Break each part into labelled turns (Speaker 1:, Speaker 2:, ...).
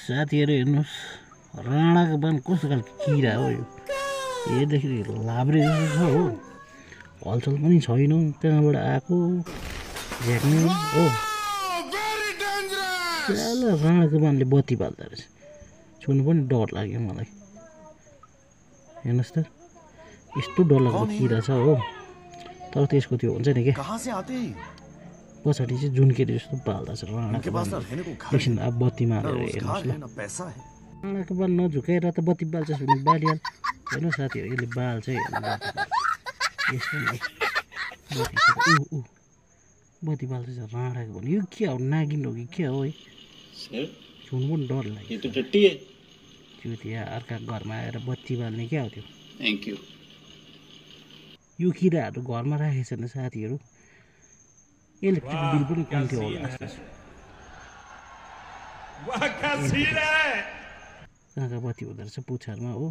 Speaker 1: साथीहरु हेर्नुस् राणाको बाण कस्तो खालको किरा हो यो हेर्दाखेरि लाब्रे जस्तो छ हो हलचल पनि छैन त्यहाँबाट आएको झ्याक्ने हो साला राणाको बाणले बत्ती बाल्दो रहेछ छुनु पनि डर लाग्यो मलाई हेर्नुस् त यस्तो डरलाग्दो किरा छ हो तर त्यसको त्यो हुन्छ नि के पछाडि चाहिँ जुनकेरी जस्तो बाल्दैछ राणाको बाण एकछिन अब बत्तीमा हालेर हेर्नुहोस् ल राणाको बाण नझुकाएर त बत्ती बाल्छस् भने बालिहाल हेर्नु साथीहरू यसले बाल्छ यस्तो नि बत्ती बाल्दैछ राणाको बाण यो के हो नागिन हो कि के हो है छुनु पनि डर लाग्यो त्यो त्यहाँ अर्का घरमा आएर बत्ती बाल्ने क्या हो त्यो
Speaker 2: थ्याङ्क यू
Speaker 1: यो किराहरू घरमा राखेको छैन साथीहरू इलेक्ट्रिक बिल पनि कम्ती होला जस्तो छ कहाँ बत्ती हुँदो रहेछ पुछारमा हो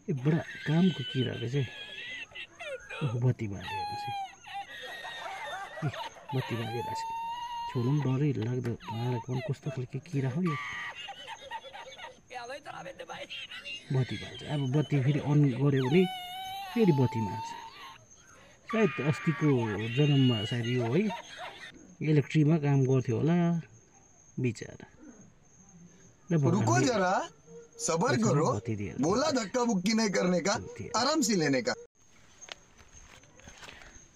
Speaker 1: ए बडा कामको किराहरू चाहिँ बत्ती बाल्यो हेर्नुहोस् है बत्ती बालिरहेछ छोड्नु पनि डरै लाग्दो राणाको पनि कस्तो खालको किरा हो यो बत्ती बाल्छ अब बत्ती फेरि अन गऱ्यो भने फेरि बत्ती मार्छ सायद अस्तिको जन्ममा सायद यो है इलेक्ट्रीमा काम गर्थ्यो होला बिचरा
Speaker 3: रुको जरा सबर करो बोला धक्का मुक्की नहीं करने का आराम से लेने का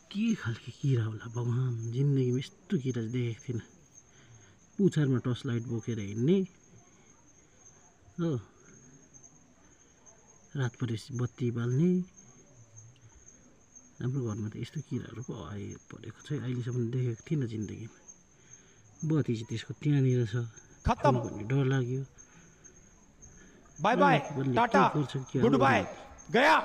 Speaker 1: के खालको किरा होला भगवान जिन्दगीमा यस्तो किरा देखेको थिइनँ पुछारमा टर्च लाइट बोकेर हिँड्ने हो रात परेपछि बत्ती बाल्ने हाम्रो घरमा त यस्तो किराहरू पो परेको छ अहिलेसम्म देखेको थिइनँ जिन्दगीमा बत्ती चाहिँ त्यसको त्यहाँनिर छ खत्तम भन्ने डर लाग्यो
Speaker 4: bye bye tata good bye गया